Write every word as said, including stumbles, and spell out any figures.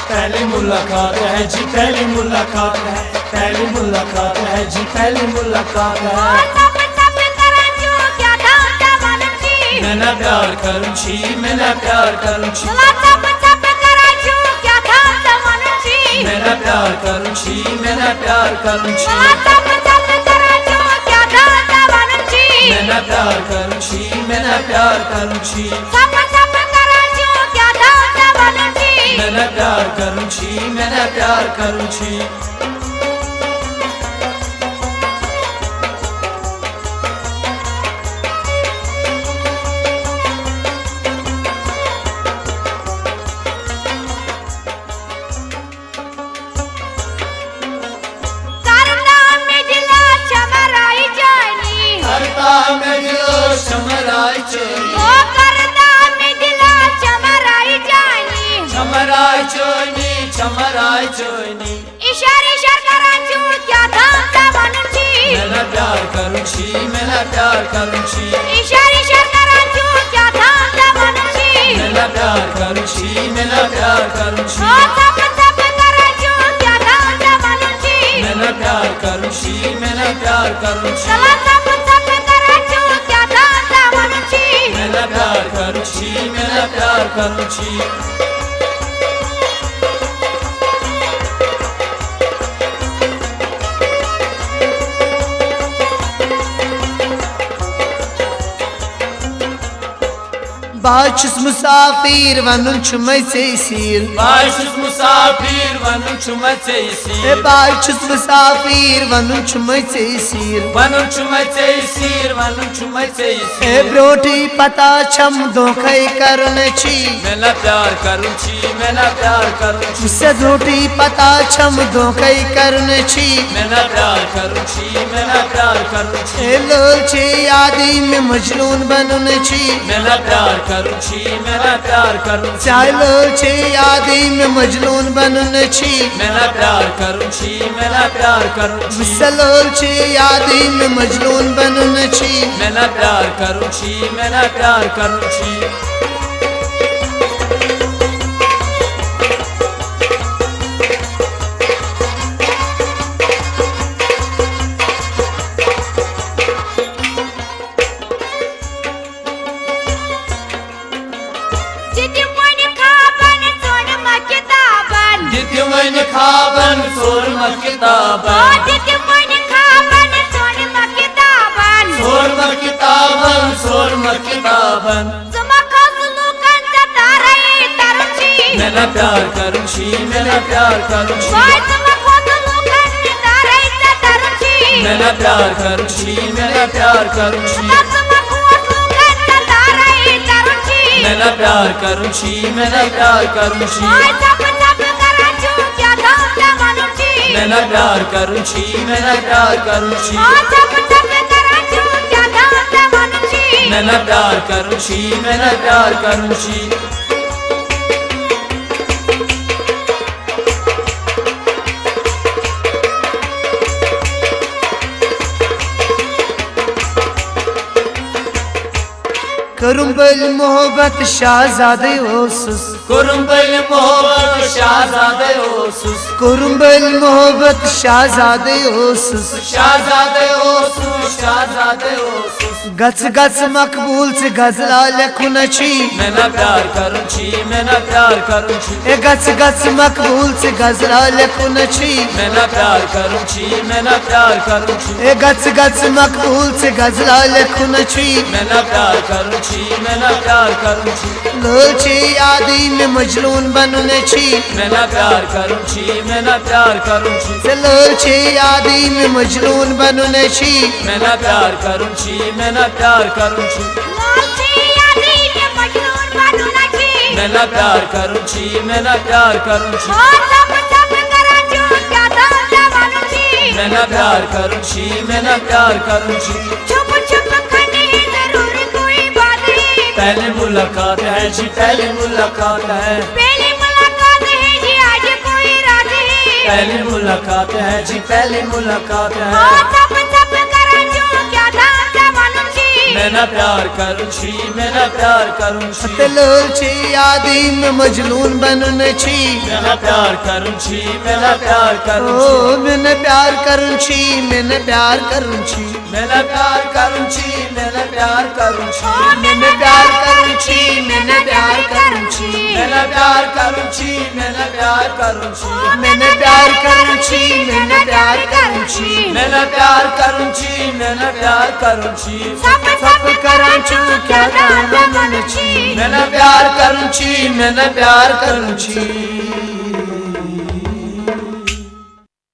پہلی ملاقات ہے جی، پہلی ملاقات ہے، پہلی ملاقات ہے جی، پہلی ملاقات ہے۔ ژھۄپہٕ ژھۄپہٕ کران چھُ، کیٛاہ تام ژےٚ وَنُن چھی۔ مےٚ نا پیار کرُن چھی، مےٚ نا پیار کرُن چھی۔ ژٕ لا ژھۄپہٕ ژھۄپہٕ کران چھُ، کیٛاہ تام ژےٚ وَنُن چھی۔ مےٚ نا پیار کرُن چھی، مےٚ نا پیار کرُن چھی۔ ژٕ لا ژھۄپہٕ ژھۄپہٕ کران چھُ، کیٛاہ تام ژےٚ وَنُن چھی۔ مےٚ نا پیار کرُن چھی، مےٚ نا پیار کرُن چھی۔ ژھۄپہٕ ژھۄپہٕ کران چھُ، کیٛاہ تام ژےٚ وَنُن چھی۔ مےٚ نا پیار کرُن چھی، مےٚ نا پیار کرُن چھی۔ کرتا مےٚ دِلا چھمراے جانی۔ کرتا مےٚ دِلا چھمراے جانی۔ او کرتا مےٚ دِلا چھمراے جانی۔ چھمراے جانی، چھمراے جانی۔ اشار اشار کران چھُ، کیٛاہ تام ژےٚ وَنُن چھی۔ مےٚ نا پیار کرُن چھی، مےٚ نا پیار کرُن چھی۔ اشار اشار کران چھُ، کیٛاہ تام ژےٚ وَنُن چھی۔ مےٚ نا پیار کرُن چھی، مےٚ نا پیار کرُن چھی۔ او ژھۄپہٕ ژھۄپہٕ کران چھُ، کیٛاہ تام ژےٚ وَنُن چھی۔ مےٚ نا پیار کرُن چھی، مےٚ نا پیار کرُن چھی۔ ژٕ لا ژھۄپہٕ ژھۄپہٕ کران چھُ، کیٛاہ تام ژےٚ وَنُن چھی۔ مےٚ نا پیار کرُن چھی، مےٚ نا پیار کرُن چھی۔ بہٕ حظ چھُس مُسافِر، وَنُن چھُ مےٚ ژےٚ سیٖر۔ بہٕ حظ چھُس مُسافِر، وَنُن چھُ مےٚ ژےٚ سیٖر۔ ہے، بہٕ حظ چھُس مُسافِر، وَنُن چھُ مےٚ ژےٚ سیٖر۔ وَنُن چھُ مےٚ ژےٚ سیٖر، وَنُن چھُ مےٚ ژےٚ سیٖر۔ ہے، برٛونٛٹھٕے پَتہ چھَم دھوکَے کَرُن چھی۔ مےٚ نا پیار کَرُن چھی، مےٚ نا پیار کَرُن چھی۔ ژےٚ برٛونٛٹھٕے پَتہ چھَم دھوکَے کَرُن چھی۔ مےٚ نا پیار کَرُن چھی، مےٚ نا پیار کَرُن چھی۔ اے لٲل چھے یادٕے مےٚ مجنوٗن بنُن چھی۔ مےٚ نا پیار کرُن چھی، مےٚ نا پیار کرُن چھی۔ چاے لٲل چھے یادٕے مےٚ مجنوٗن بنُن چھی۔ مےٚ نا پیار کرُن چھی، مےٚ نا پیار کرُن چھی۔ وٕچھ سا لٲل چھے یادٕے مےٚ مجنوٗن بنُن چھی۔ مےٚ نا پیار کرُن چھی، مےٚ نا پیار کرُن چھی۔ دِتِم وۄنۍ خابن ژوٗرِمہ کِتابن۔ دِتِم وۄنۍ خابن ژوٗرِمہ کِتابن۔ آ، دِتِم وۄنۍ خابن ژوٗرِمہ کِتابن۔ ژوٗرِمہ کِتابن، ژوٗرِمہ کِتابن۔ ژٕ مہ کھوژ لوٗکن ژےٚ تارے ترُن چھی۔ مےٚ نا پیار کرُن چھی، مےٚ نا پیار کرُن چھی۔ واے ژٕ مہ کھوژ لوٗکن ژےٚ تارے ژےٚ ترُن چھی۔ مےٚ نا پیار کرُن چھی، مےٚ نا پیار کرُن چھی۔ ژٕ مہ کھوژ لوٗکن ژےٚ تارے ترُن چھی۔ مےٚ نا پیار کرُن چھی، مےٚ نا پیار کرُن چھی۔ واے ژھۄپہٕ ژھۄپہٕ کران چھُ، کیٛاہ تام ژےٚ وَنُن چھی۔ مےٚ نا پیار کرُن چھی، مےٚ نا پیار کرُن چھی۔ واے ژھۄپہٕ ژھۄپہٕ کران چھُ، کیٛاہ تام ژےٚ وَنُن چھی۔ مےٚ نا پیار کرُن چھی، مےٚ نا پیار کرُن چھی۔ کٔرٕم بٔلۍ محبت شاہزادے اوسُس۔ کٔرٕم بٔلۍ محبت شاہزادے اوسُس۔ کٔرٕم بٔلۍ محبت شاہزادے اوسُس۔ شاہزادے اوسُس، شاہزادے اوسُس۔ گژھ گژھ مقبول ژٕ غزلہ لیکھُن چھی۔ مےٚ نا پیار کرُن چھی، مےٚ نا پیار کرُن چھی۔ اے گژھ گژھ مقبول ژٕ غزلہ لیکھُن چھی۔ مےٚ نا پیار کرُن چھی، مےٚ نا پیار کرُن چھی۔ اے گژھ گژھ مقبول ژٕ غزلہ لیکھُن چھی۔ مےٚ نا پیار کرُن چھی، مےٚ نا پیار کرُن چھی۔ لٲل چھے یادٕے مےٚ مجنوٗن بنُن چھی۔ مےٚ نا پیار کرُن چھی، مےٚ نا پیار کرُن چھی۔ ژےٚ لٲل چھے یادٕے مےٚ مجنوٗن بنُن چھی۔ مےٚ نا پیار کرُن چھی، مےٚ نا پیار کرُن چھی۔ لٲل چھے یادٕے مےٚ مجنوٗن بنُن چھی۔ مےٚ نا پیار کرُن چھی، مےٚ نا پیار کرُن چھی۔ ہاں، ژھۄپہٕ ژھۄپہٕ کران چھُ، کیٛاہ تام ژےٚ وَنُن چھی۔ مےٚ نا پیار کرُن چھی، مےٚ نا پیار کرُن چھی۔ چھُپہٕ چھُپہٕ کھنہِ ضروٗر کوئی بات نہیں۔ پہلی ملاقات ہے جی، پہلی ملاقات ہے۔ پہلی ملاقات ہے جی، آج کوئی رات نہیں۔ پہلی ملاقات ہے جی، پہلی ملاقات ہے۔ ہاں، ژھۄپہٕ ژھۄپہٕ کران چھُ، کیٛاہ تام ژےٚ وَنُن چھی۔ مےٚ نا پیار کرُن چھی، مےٚ نا پیار کرُن چھی۔ تلل چھی یادی میں مجنون بنن چھی۔ مےٚ نا پیار کرُن چھی، مےٚ نا پیار کرُن چھی۔ او میں نے پیار کرن چھی، میں نے پیار کرن چھی۔ مےٚ نا پیار کرُن چھی، مےٚ نا پیار کرُن چھی۔ میں نے پیار کرن چھی، میں نے پیار کرن چھی۔ مےٚ نا پیار کرُن چھی، مےٚ نا پیار کرُن چھی۔ میں نے پیار کرن چھی، میں نے پیار کرن چھی۔ مےٚ نا پیار کرُن چھی، مےٚ نا پیار کرُن چھی۔ سب سب کران چھو کیا دامن چھی۔ مےٚ نا پیار کرُن چھی، مےٚ نا پیار کرُن چھی۔